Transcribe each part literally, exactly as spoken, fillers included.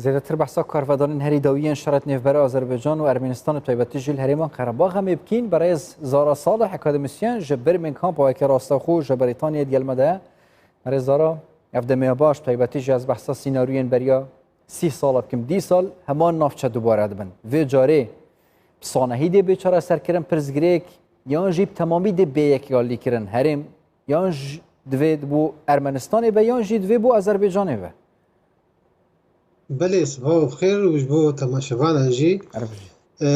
Zêdetir behsa karvedanên herî dawî yên şerê nêvbera Azerbaycan û Ermenistanê, bi taybetî jî li herêma Qerebaxê em ê bikîn. Berêz Zara Salih, akademîsyen ji Birmingham, paweke rastexwe ji Brîtanyayê digel me de ye. Berêz Zara, ev demê ya baş, bi taybetî jî ez behsa sînaryoyên beriya sî sala bikim. Dîsal heman navçe dubare dibin. Vê carê bi sanehî dê bê çareserkirin pirsgirêk, yan jî bi temamî dê bê yekgalîkirin herêm, yan jî divê bo Ermenistanê be, yan jî divê bo Azerbaycanê be? Belê, sibav xêr û ji bo temaşevanan jî. Ev jî. E,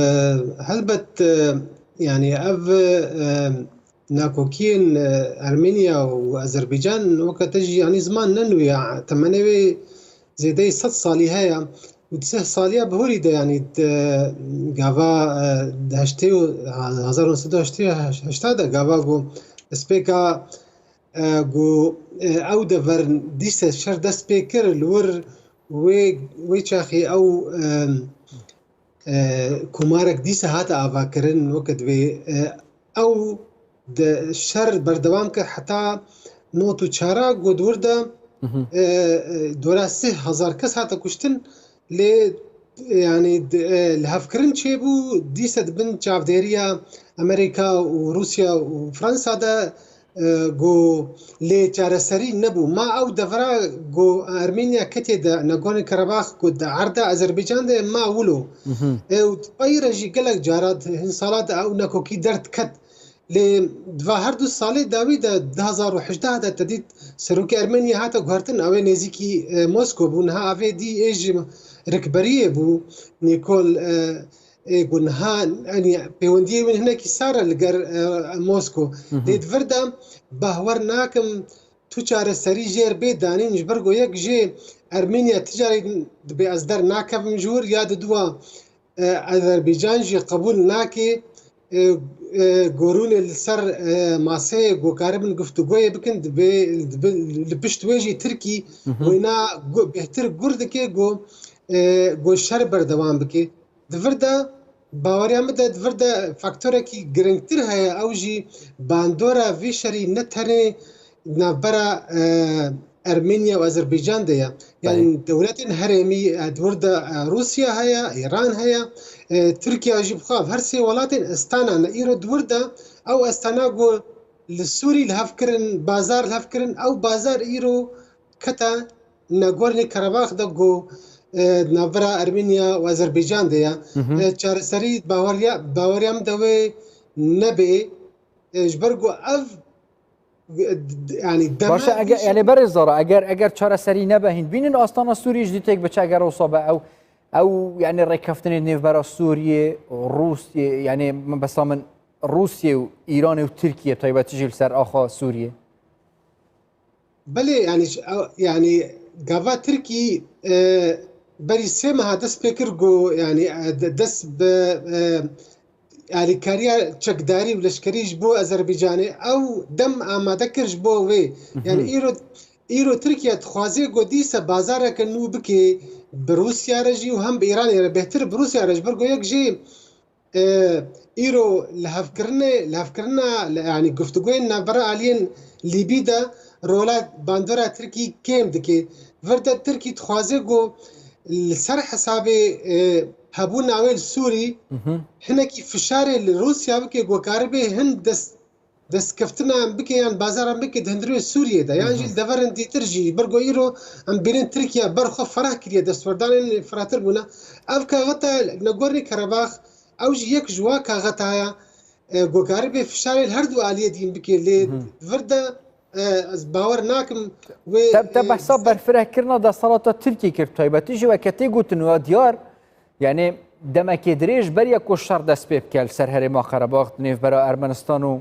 helbet, e, yanî ev, e, nakokiyên, e, Ermeniya û Azerbaycan weke te jî, yanî ziman ne nû ya. Temenê wê zêdeyî sed salî heye û di sih saliya bihurî de, yanî di gava, e, di heştê û, hezar neh sed û heştê, heşta de gava ku destpêka, e, ku, e, ew dever dîse şer dest pê kir, li wir wê, wê çaxê ew, e, e, komarek dîsa hate avakirin, weke divê, e, ew di şer berdewam kir heta nod û çar a, ku di wir de, Mhm. e, e, dora sih hezar kes hate kuştin, lê, yanî, di, e, lihevkirin çêbû, dîsa di bin çavdêriya Amerîka û Rûsya û Fransa de, e, ku lê çareserî nebû. Ma ew devra ku Ermeniya ketiye di Nagorno Karabakh ku di erda Azerbaycan de ma wilo. Mhm. E, û peyre jî gelek cara di hin sala de ew nakokî derdiket. Lê di va her du salê dawî de, du hezar û hejdeh de te dît serokê Ermeniya hate guhertin, ew ê nêzîkî, e, Mosko bû. Niha ev ê dî ê ji rikberiyê bû, Nîkol, e, ê ku niha, yanî, pêwendiyê wî hinekî sar e li ger, e, Mosko. Hı hı. Lê di vir de bawer nakim tu çareserî jêr bê danîn, ji ber ku yek jê Ermeniya ti carî dibê ez dernakevim ji wir, ya diduwa, e, Azerbaycan jî qebûl nake, e, e, gorûnê li ser, e, maseyê ku karibin guftûgoyê bikin, dibê, dibi, li pişt wê jî Tirkî Hı hı. wêna gu-, bêhtir gur dike ku, e, ku şer berdewam bike. Di vir de, baweriya min de, di vir de faktorekî giringtir heye, ew jî bandora vê şerî ne tenê navbera, e, Ermeniya û Azerbaycan de ye. Yanî Belê. dewletên herêmî, e, di wir de, e, Rûsya heye, Îran heye, e, Tirkiye jî bi xwe, her sê welatên estana ne. Îro di wir de ew estana ku li Sûrî li hev kirin, bazar li hev kirin, ew bazar îro kete Nagorno Karabakh de ku, e, navbera Ermeniya û Azerbaycan de ye. Hı hı. E, çareserî baweriya, baweriya min de wê nebê. E, ji ber ku ev, e, d-, d-, yanî deme Baş e, eger, vî yanî berê Zara, eger, eger çareserî nebe hîn, bînin astana Sûriyê jî têk biçe, eger wisa be ew, ew, yanî rêkeftinê nêvbera Sûriyê, Rûsiyê, yanî min besa min Rûsiyê û Îranê û Tirkiye, taybetî jî li ser axa Sûriyê. Belê, yanî, ş-, ew, yanî, gava Tirkî, e, berî sê meha dest pê kir ku, yanî, e, de-, dest bi, e, alîkariya çekdarî û leşkerî ji bo Azerbaycanê, ew dem amade kir ji bo wê. Yanî, Mhm. îro, îro Tirkiye dixwaze ku dîse bazareke nû bike bi Rûsya re jî û hem bi Îranê re, bêhtir bi Rûsya re, ji ber ku yek jê e, îro lihevkirinê, lihevkirina, li, yanî guftûgoyên navbera aliyên Lîbî de rola bandora Tirkî kêm dike. Vir de Tirkî dixwaze ku li ser hesabê, e, hebûna wê li Sûrî Hı hı. hinekî fişarê li Rûsya bike ku karibe hin dest destkeftina em bike yan bazaran bike di hundirê Sûriyê de, yan jî Hı hı. li deverên dîtir jî, ber ku îro em bînin Tirkiye ber xwe ferah kiriye, destwerdanên firatir bûne. Ev kaxeta Nagorno Karabakh, ew jî yek ji wa kaxeta ye, e, ku karibe fişarê li her du aliyê dîn bike, lê Hı hı. vir de, e, ez bawer nakim wê, Te, te e, behsa ser- berfirehkirina desthilata Tirkiyê kir, taybetî jî weke tê gotin, wa diyar, yani demekê dirêj beriya ku şer dest pê bike li ser herêma Qerebax, di nêvbera Ermenistan û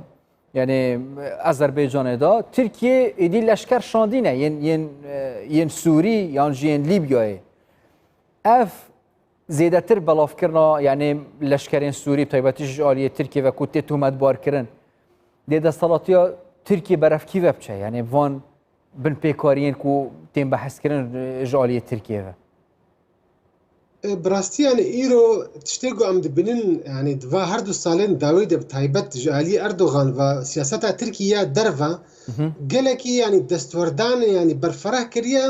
Yani Azerbaycanê de Tirkiye êdî leşker şandîne yên, yên, e, yên Sûrî yan jî yên Lîbyayê. Ev zêdetir belavkirina, yani leşkerên Sûrî, bi taybetî ji aliyê Tirkiye ve ku tê tometbarkirin. Dê desthilatiya Tirkiye berevkî ve biçe, yani van binpêkariyên ku tên behskirin, e, ji aliyê Tirkiye ve. E, bi rastî, yani, îro tiştê ku em dibînin, yani, di va her du salên dawî de, bi taybet ji alî Erdogan ve siyaseta Tirkî ya derve, Hı hı. gelekî, yani, destwerdanê, yani, berfereh kiriye,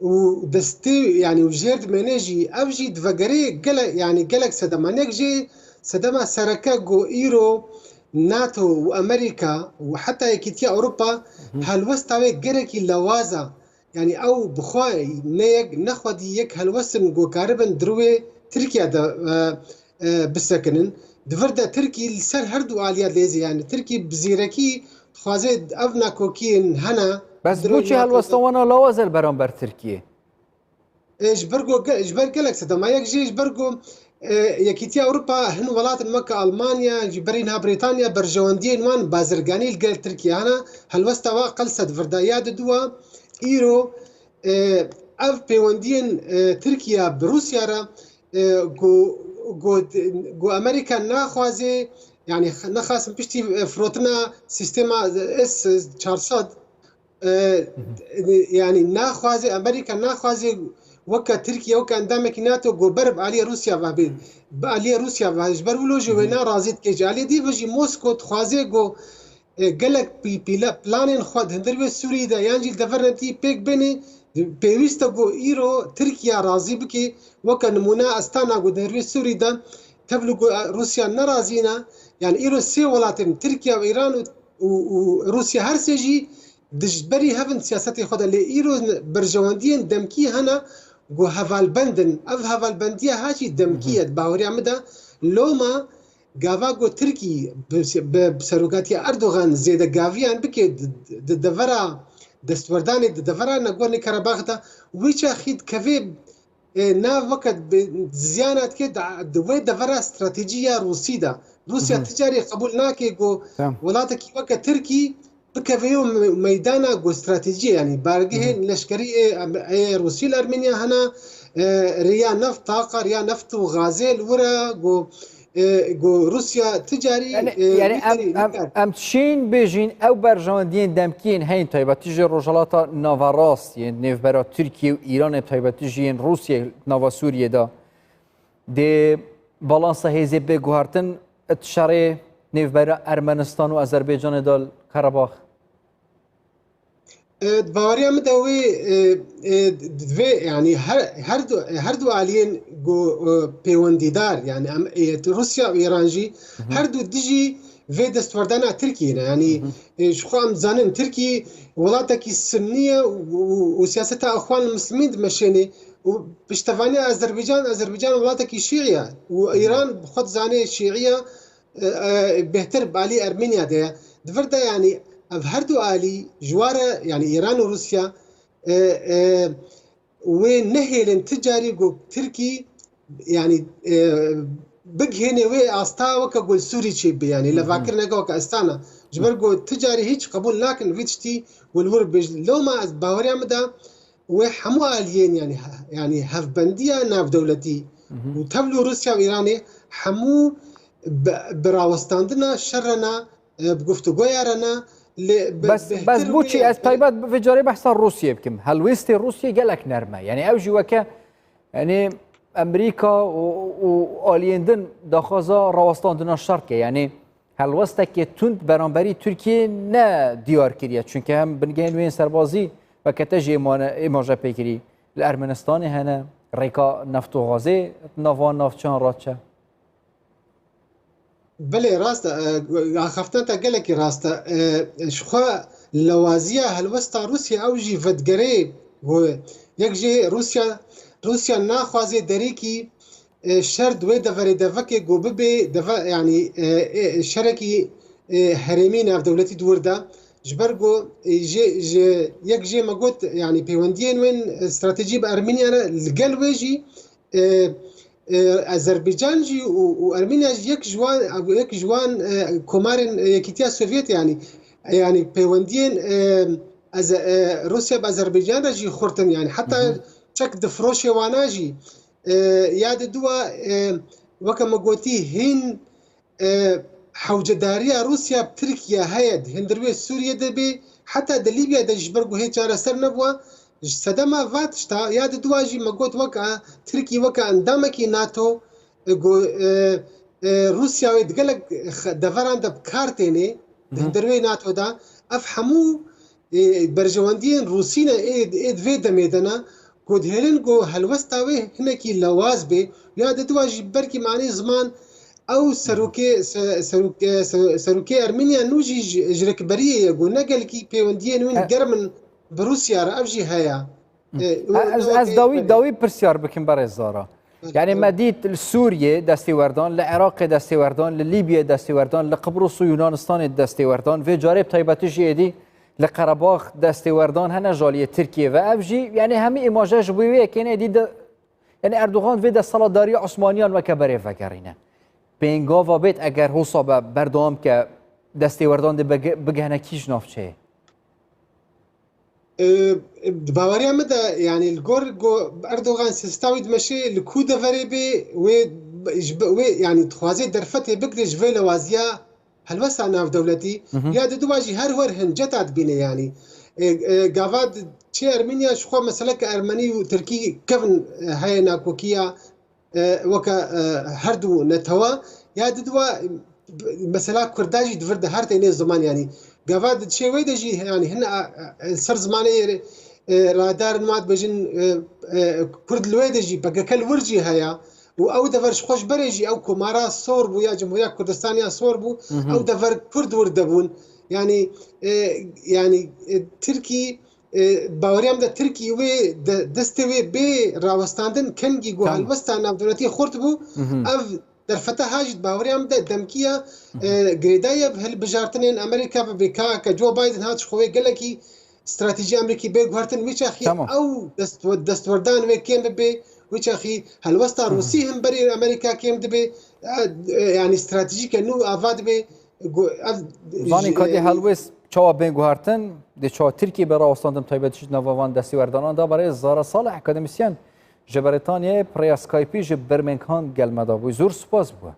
û destê, yanî û jêr dimêne jî, ev jî divegerê gele-, yanî gelek sedema. Yek jê sedema sereke ku îro NATO û Amerîka û heta Yekîtiya Ewropa helwesta wê gelekî lewaz a. Yanî ew bi xwe ne yek, ne xwedî yek helwestin ku karibin di rûyê Tirkiye de, e, e, bisekinin. Di vir de Tirkî li ser her du aliya lêzê, yanî Tirkî bi zîrekî dixwaze ev nakokiyên hene. Bes bo çi helwesta wana lawaz e li beramber Tirkiyê? E, ji ber ku ge-, ji ber gelek sedema. Yek jê ji ber ku, e, Yekîtiya Ewropa hin welatin weke Almanya, ji berî niha Brîtanya berjewendiyên wan bazirganî li gel Tirkiye hene. Helwesta wa qel sedvirda ya di dua îro, e, ev pêwendiyên, e, Tirkiye bi Rûsya re, e, ku, ku, ku Amerîka naxwaze, yanî nexasim piştî, e, firotina sîstema S çar sed, e, yanî naxwaze, Amerîka naxwaze weke Tirkiye, weke endamekî NATO ku ber bi aliyê Rûsya ve bê, bi aliyê Rûsya ve. Ji ber wilo jî wê narazî dike. Ji aliyê dî ve jî Moskow dixwaze ku, e, gelek pî-, pîle-, planên xwe di hundir wê Sûrî de yan jî li deverên dî pêk bênê, pêwîst e ku îro Tirkiye razî bike. Weke nimûne Astana ku di hundir wê Sûrî de tevlî ku, e, Rûsya nerazî ne. Yanî îro sê welatên Tirkiye û Îran û, û, û Rûsya her sê jî dijberî hev in siyasetê xwe de. Lê îro berjewendiyên demkî hene ku hevalbend in. Ev hevalbendiya ha jî demkî ye. Di baweriya min de loma gava ku Tirkî bi, bi, bi serokatiya Erdogan zêdegaviyan bike di, di devera destwerdanê, di devera Nagorno-Karabakh de, wî çaxî dikeve, e, nav weke bi ziyana dike di, di wê devera stratejî ya Rûsî de. Rûsya ti carî qebûl nake ku welatekî weke Tirkî bikeve yo me-, meydana ku stratejî ye, yanî bargehên leşkerî ê, ê Rûsî li Ermeniya hene, e, rêya neft, taqa rêya neft û gazê li wir e ku, e, ku Rûsya ti carî, Yani, e, yani wî em, serî em, nikar. Em çîn bêjîn ew berjewendiyên demkî yên heyîn taybetî ji Rojhilata Naverast yên nêvbera Tirkiye û Îranê taybetî jî yên Rûsiyê nava Sûriyê de. Dê balansa hêzê bê guhertin it şerê nêvbera Ermenistan û Azerbaycanê de li Karabağ. E, di baweriya min de wê, e, e, divê, yanî her, her du, her du aliyên ku, e, pêwendîdar, yanî em, e, Rûsya û Îran jî her du dijî vê destwerdana Tirkiyê ne. Yanî, e, ji xwe em dizanin Tirkî welatekî Sunnî ye û, û, û siyaseta Ixwan Muslimîn dimeşêne û piştevaniya Azerbaycan, Azerbaycan welatekî Şîî ye û Îran bi xwe dizane Şîî ye, e, e, bêhtir bi alî Ermeniya de ye. Di vir de, yanî, ev her du alî ji wa re, yanî Îran û Rûsya, e, e, wê nehêlin ti carî ku Tirkî, yanî, e, bigihêne wê asta weke ku li Sûrî çêbibe, yanî levakirineke weke Astana. Ji ber ku ti carî hîç qebûl nakin vî tiştî ku li wir bêj-, loma ez baweriya min de wê hemû aliyên, yanî he-, yanî hevbendiya navdewletî û tevlî Rûsya û Îranê hemû bi, bi rawestandina şer re ne, e, bi guftûgoya re ne, lê bi, Bes, bes bêhtir bo wê, çi ez e, taybet bi vê carê behsa Rûsiyê bikim. Helwêstê Rûsiyê gelek nerm e. Yanî ew jî weke, yanî Amerîka û, û aliyên din daxwaza rawestandina şer dike. Yanî helwestekê tund beramberî Tirkiyê ne diyar kiriye. Çunke hem bingehên wê yên serbazî weke te jî êmane-, êmaje pê kirî. Li Ermenistanê hene, rêka neft û gazê nava navçeyan radiçe. Belê, rast e, e, axaftina te gelekî rast e. E, ji xwe lewaziya helwesta Rûsya ew jî vedigerê ku yek jê Rûsya, Rûsya naxwaze derîkî e, şer di wê deverê de veke ku bibe deve, yanî, e, e, şerekî, e, herêmî navdewletî di wir de. Ji ber ku, e, jê, ji, yek jê me got, yanî pêwendiyên wên, e, stratejî bi Ermeniya re, li gel wê jî, e, e, Azerbaycan jî û, û Ermeniya jî yek ji wan, yek ji wan, e, komarên, e, Yekîtiya Sovyet, yanî, yanî pêwendiyên, e, Aze-, e, Rûsya bi Azerbaycan re jî xurt in, yanî heta çek difiroşê wana jî, e, ya di dua, e, weke me gotî, hîn, e, hewcedariya Rûsya bi Tirkiye heye, di hundir wê Sûriyê de bê, heta di Lîbya de ji ber ku hê çareser nebûwa, ji sedema va tişta, ya di dua jî me got, weke Tirkî, weke endamekî nato, e, ku, e, e, Rûsya wê di gelek xe-, deveran de bi kar tênê, di hundir wê nato de, ev hemû, e, berjewendiyên Rûsî ne, ê, ê di vê demê de ne ku dihêlin ku helwesta wê hinekî lewaz bê, ya didiwa jî belkî manî ziman ew serokê, se-, serokê, se-, serokê Ermeniya nû jî ji, ji rikberiyê ye ku ne gelkî pêwendiyên wî E- germ in bi Rûsya re, ev jî heye. E, Ez, ne ez weke dawî, dawî pirsyar bikim berê Zara. Yani Evet. Me dît li Sûriyê destêwerdan, li Iraqê destêwerdan, li Lîbyê destêwerdan, li Qibros û Yunanistanê destêwerdan, vê carê bi taybetî jî êdî li Qerebax destêwerdan hene jaliyê Tirkiyê ve. Ev jî yani hemî îmaje ji bo wê yekê ne êdî de, yani Erdogan vê desthilatdariya Osmaniyan weke berê vegerîne. Pêngava bêt eger hosa be berdewam ke destêwerdan dê bege-, bigihene kîj navçeyê? E, Di baweriya min de, yani li gor ku Erdogan sista wî dimeşê li ku deverê bê, wê, ji bi-, wê, yani dixwaze derfetê bigire ji vê lewaziya helwesta navdewletî, Hı hı. ya diduwa jî her wer hinceta dibîne yani. E, e, gava di-, çê Ermeniya ji xwe meseleke Ermenî û Tirkî kevin, e, heye nakokiya, e, weke, e, her du netewa, ya diduwa, e, mesela Kurda jî di vir de her tênê ziman yani. Gava di çê wê de jî yani hin, e, e, ser zimanê, e, radar nima dibêjin, e, e, Kurd li wê de jî P K K li wir jî heye. Û ew dever ji xwe ji berê jî ew komara sor bû ya Cumhuriya Kurdistan ya sor bû. Hı hı. Ew dever Kurd wir de bûn. Yani, e, yani, e, Tirkî, e, baweriya min de Tirkî wê de, destê wê bê rawestandin kengî ku Tamam. helwesta navdewletî xurt bû. Hı hı. Ev derfeta ha jî baweriya min de demkiya, Hı hı. e, girêdayî ye bi hilbijartinên Amerîka bi bêka ke Joe Biden hat ji xwe wê gelekî stratejî Amerîkî bê guhertin wî çaxî Tamam. ew dest-, destwerdan wê kêm bibe, wî çaxî helwesta Hı hı. Rûsî him berî Amerîka kêm dibe, e, e, yani stratejîke nû ava dibe, gu-, ev Zanîn ji, ka dê e, helwêst çawa bên guhertin, dê çawa Tirkiye bê rawestandin taybet ji nava van destêwerdanan da berê Zara Salih, akademîsyen ji Brîtanyayê, pirêya Skypeî ji Birmingham gel me da bû. Zor spas bû.